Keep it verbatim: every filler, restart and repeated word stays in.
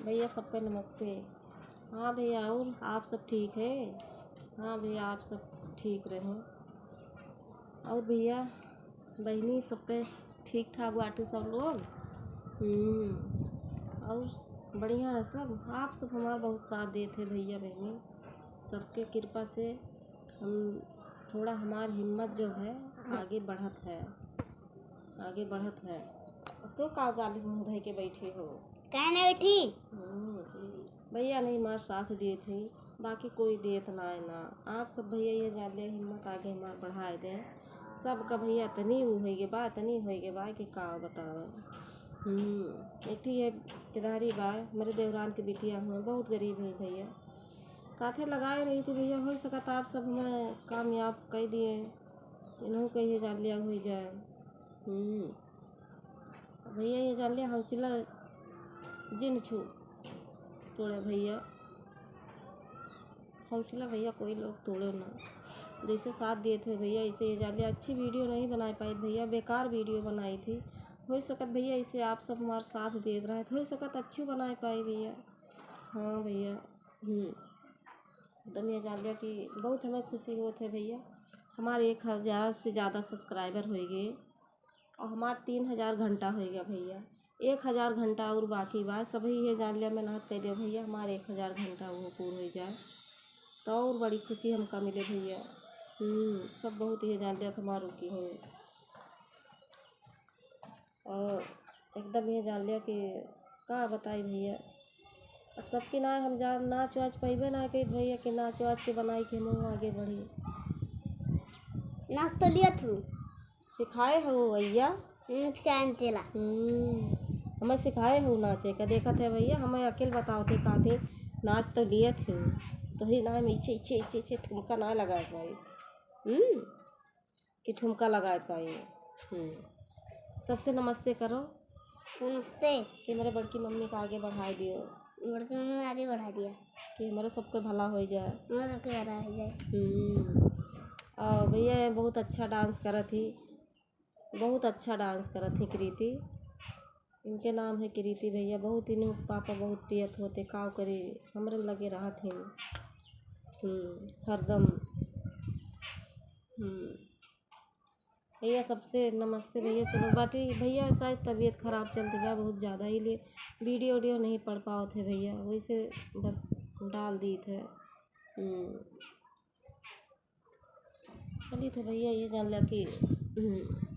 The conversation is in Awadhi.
भैया, सबके नमस्ते। हाँ भैया, और आप सब ठीक है? हाँ भैया, आप सब ठीक रहो। और भैया, बहिनी, सबके ठीक ठाक बाटे सब लोग? हम्म, और बढ़िया है सब। आप सब हमार बहुत साथ देत है भैया, बहिनी, सबके कृपा से हम थोड़ा, हमार हिम्मत जो है, आगे बढ़त है, आगे बढ़त है। अब तो का गाली मुँह धइ के बैठे हो? काहे ना बैठी? हम्म, भैया नहीं हमार साथ देत है, बाकी कोई देत ना है ना। आप सब भैया ये जान ले, हिम्मत आगे हमार बढ़ाए दे। सबका भैया तनी ऊ होइगे बा, तनी होइगे बा कि का बतावे। हम्म, एक ठे ये केदारी बा, मेरे देवरान के बिटिया हुए, बहुत गरीब है भैया। साथे लगाए रही थी भैया, हो सकत आप सब हमें कामयाब कइ दिए, इन्हों के ये जान लिया हुई जाए। हम्म, भैया ये जान लिया, हौसला जिन छू तोड़े भैया, हौसला भैया कोई लोग तोड़े ना। जैसे साथ दिए थे भैया, ऐसे ये जान लिया, अच्छी वीडियो नहीं बना पाए भैया, बेकार वीडियो बनाई थी। हो सकत भैया, ऐसे आप सब हमार साथ देत रहे, हो सकत अच्छी बना पाए भैया। हाँ भैया, हम्म, एकदम ये जान लिया कि बहुत हमें खुशी होत है भैया। हमारे एक हजार से ज़्यादा subscriber होइगे और हमार तीन हजार घंटा होइगा भैया। एक हजार घंटा और बाकी बा, सभी ये जान लिया, मेहनत कर दिया भैया, हमार एक हजार घंटा वो पूर हो जाए तो और बड़ी खुशी हमका मिले भैया। हम्म, सब बहुत ये जान लिया कि हमार रुकी हुई। और एकदम ये जान लिया कि का बताई भैया, अब सबके ना हम जान नाच वाच पइबे ना करी भैया, कि नाच वाच के बनाई के हम आगे बढ़ी। नाच तो लिया तू। सिखाए हो भैया? हम्म, सिखाए तेला। हम्म, हमें सिखाए हो नाचे का, देखत है भैया, हमें अकेल बताओ थे, का थे, नाच तो लिए थे, तो ही ना हम इच्छे, इच्छे, इच्छे, इच्छे ठुमका ना लगा पाए। हम्म, कि ठुमका लगाए पाई। हम्म। सबसे नमस्ते करो। नमस्ते। कि मेरे बड़की मम्मी का आगे बढ़ाए दियो। बड़की मम्मी आगे बढ़ा दिया। कि हमारा सबके भला हो जाए। हमारा सबके भला हो जाए। हम्म। और भैया, ये बहुत अच्छा डांस करत ही, बहुत अच्छा डांस करत ही कृति। इनके नाम है कृति भैया, बहुत इन्हें पापा बहुत पियत होते, काव करी, हमरे लगे रहत हैं। हम्म, हरदम। हम्म। भैया सबसे नमस्ते भैया। चलो बाटी भैया, शायद तबीयत खराब चलती बा बहुत ज़्यादा, ही लिए वीडियो वीडियो नहीं पड़ पावत है भैया, वैसे बस डाल दी थे। हम्म। चलिए थे भैया, ये जान लिया कि, हम्म,